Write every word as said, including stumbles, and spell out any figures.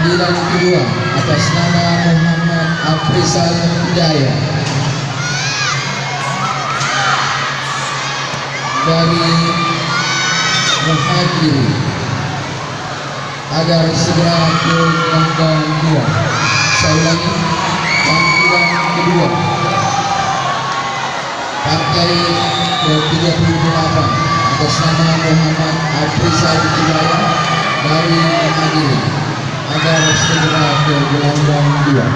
Panggilan kedua atas nama Muhammad Afrizal Hidayah dari Muhajiri, agar segera ke gelombang dua. Saya ulangi, panggilan kedua. Partai ketiga puluh delapan atas nama Muhammad Afrizal Hidayah dari Muhajiri, agar segera ke gelombang dua.